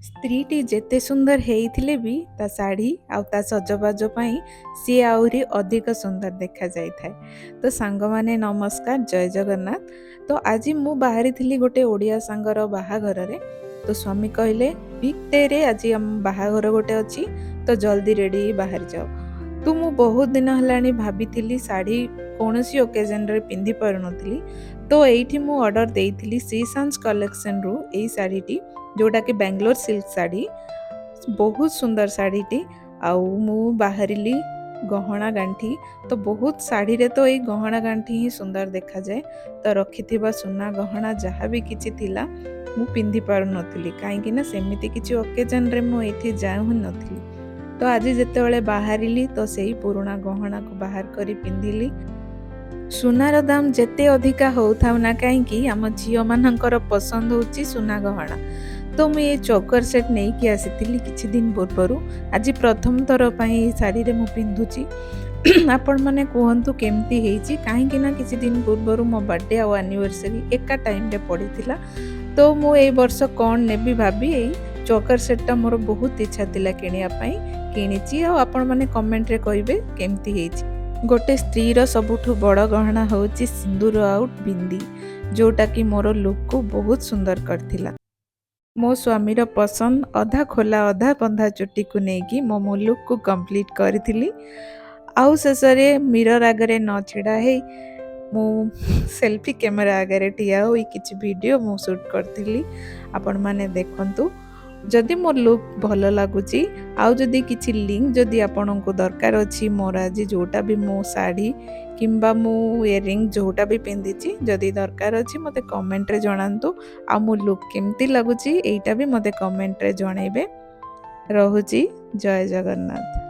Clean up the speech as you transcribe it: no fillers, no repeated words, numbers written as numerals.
ସ୍ତ୍ରୀଟି ଯେତେ ସୁନ୍ଦର ହେଇଥିଲେ ବି ତା ଶାଢ଼ୀ ଆଉ ତା ସଜବାଜ ପାଇଁ ସିଏ ଆହୁରି ଅଧିକ ସୁନ୍ଦର ଦେଖାଯାଇଥାଏ। ତ ସାଙ୍ଗମାନେ, ନମସ୍କାର, ଜୟ ଜଗନ୍ନାଥ। ତ ଆଜି ମୁଁ ବାହାରିଥିଲି ଗୋଟେ ଓଡ଼ିଆ ସାଙ୍ଗର ବାହାଘରରେ। ତ ସ୍ୱାମୀ କହିଲେ, ୱିକ୍ ଡେରେ ଆଜି ଆମ ବାହାଘର ଗୋଟେ ଅଛି, ତ ଜଲ୍ଦି ରେଡ଼ି ହେଇ ବାହାରି ଯାଅ। ତ ମୁଁ ବହୁତ ଦିନ ହେଲାଣି ଭାବିଥିଲି, ଶାଢ଼ୀ କୌଣସି ଓକେଜନରେ ପିନ୍ଧି ପାରୁନଥିଲି। ତ ଏଇଠି ମୁଁ ଅର୍ଡ଼ର ଦେଇଥିଲି ଶ୍ରୀସାନ୍ସ କଲେକ୍ସନରୁ ଏଇ ଶାଢ଼ୀଟି, ଯେଉଁଟାକି ବାଙ୍ଗାଲୋର ସିଲ୍କ ଶାଢ଼ୀ। ବହୁତ ସୁନ୍ଦର ଶାଢ଼ୀଟି। ଆଉ ମୁଁ ବାହାରିଲି। ଗହଣା ଗାଣ୍ଠି ତ ବହୁତ, ଶାଢ଼ୀରେ ତ ଏଇ ଗହଣା ଗାଣ୍ଠି ହିଁ ସୁନ୍ଦର ଦେଖାଯାଏ। ତ ରଖିଥିବା ସୁନା ଗହଣା ଯାହା ବି କିଛି ଥିଲା, ମୁଁ ପିନ୍ଧି ପାରୁନଥିଲି, କାହିଁକି ନା ସେମିତି କିଛି ଓକେଜନରେ ମୁଁ ଏଇଠି ଯାଉ ହିଁ ନଥିଲି। ତ ଆଜି ଯେତେବେଳେ ବାହାରିଲି, ତ ସେଇ ପୁରୁଣା ଗହଣାକୁ ବାହାର କରି ପିନ୍ଧିଲି। ସୁନାର ଦାମ ଯେତେ ଅଧିକା ହଉଥାଉ ନା କାହିଁକି, ଆମ ଝିଅମାନଙ୍କର ପସନ୍ଦ ହେଉଛି ସୁନା ଗହଣା। ତ ମୁଁ ଏ ଚୋକର ସେଟ୍ ନେଇକି ଆସିଥିଲି କିଛି ଦିନ ପୂର୍ବରୁ। ଆଜି ପ୍ରଥମ ଥର ପାଇଁ ଏଇ ଶାଢ଼ୀରେ ମୁଁ ପିନ୍ଧୁଛି। ଆପଣମାନେ କୁହନ୍ତୁ କେମିତି ହେଇଛି, କାହିଁକି ନା କିଛି ଦିନ ପୂର୍ବରୁ ମୋ ବର୍ଥଡେ ଆଉ ଆନିଭର୍ସରୀ ଏକା ଟାଇମ୍ରେ ପଡ଼ିଥିଲା। ତ ମୁଁ ଏଇ ବର୍ଷ କ'ଣ ନେବି ଭାବି ଏଇ ଚୋକର ସେଟ୍ଟା ମୋର ବହୁତ ଇଚ୍ଛା ଥିଲା କିଣିବା ପାଇଁ, କିଣିଛି। ଆଉ ଆପଣମାନେ କମେଣ୍ଟରେ କହିବେ କେମିତି ହେଇଛି। ଗୋଟେ ସ୍ତ୍ରୀର ସବୁଠୁ ବଡ଼ ଗହଣା ହେଉଛି ସିନ୍ଦୁର ଆଉ ବିନ୍ଦି, ଯେଉଁଟାକି ମୋର ଲୁକ୍କୁ ବହୁତ ସୁନ୍ଦର କରିଥିଲା। ମୋ ସ୍ୱାମୀର ପସନ୍ଦ ଅଧା ଖୋଲା ଅଧା ବନ୍ଧା ଚୁଟିକୁ ନେଇକି ମୁଁ ମୋ ଲୁକ୍କୁ କମ୍ପ୍ଲିଟ୍ କରିଥିଲି। ଆଉ ଶେଷରେ ମିରର ଆଗରେ ନ ଛିଡ଼ା ହେଇ ମୁଁ ସେଲ୍ଫି କ୍ୟାମେରା ଆଗରେ ଠିଆ ହୋଇ କିଛି ଭିଡ଼ିଓ ମୁଁ ସୁଟ୍ କରିଥିଲି। ଆପଣମାନେ ଦେଖନ୍ତୁ। ଯଦି ମୋ ଲୁକ୍ ଭଲ ଲାଗୁଛି ଆଉ ଯଦି କିଛି ଲିଙ୍କ୍ ଯଦି ଆପଣଙ୍କୁ ଦରକାର ଅଛି, ମୋର ଆଜି ଯେଉଁଟା ବି ମୁଁ ଶାଢ଼ୀ କିମ୍ବା ମୁଁ ଇୟରିଂ ଯେଉଁଟା ବି ପିନ୍ଧିଛି, ଯଦି ଦରକାର ଅଛି ମୋତେ କମେଣ୍ଟରେ ଜଣାନ୍ତୁ। ଆଉ ମୋ ଲୁକ୍ କେମିତି ଲାଗୁଛି, ଏଇଟା ବି ମୋତେ କମେଣ୍ଟରେ ଜଣାଇବେ। ରହୁଛି, ଜୟ ଜଗନ୍ନାଥ।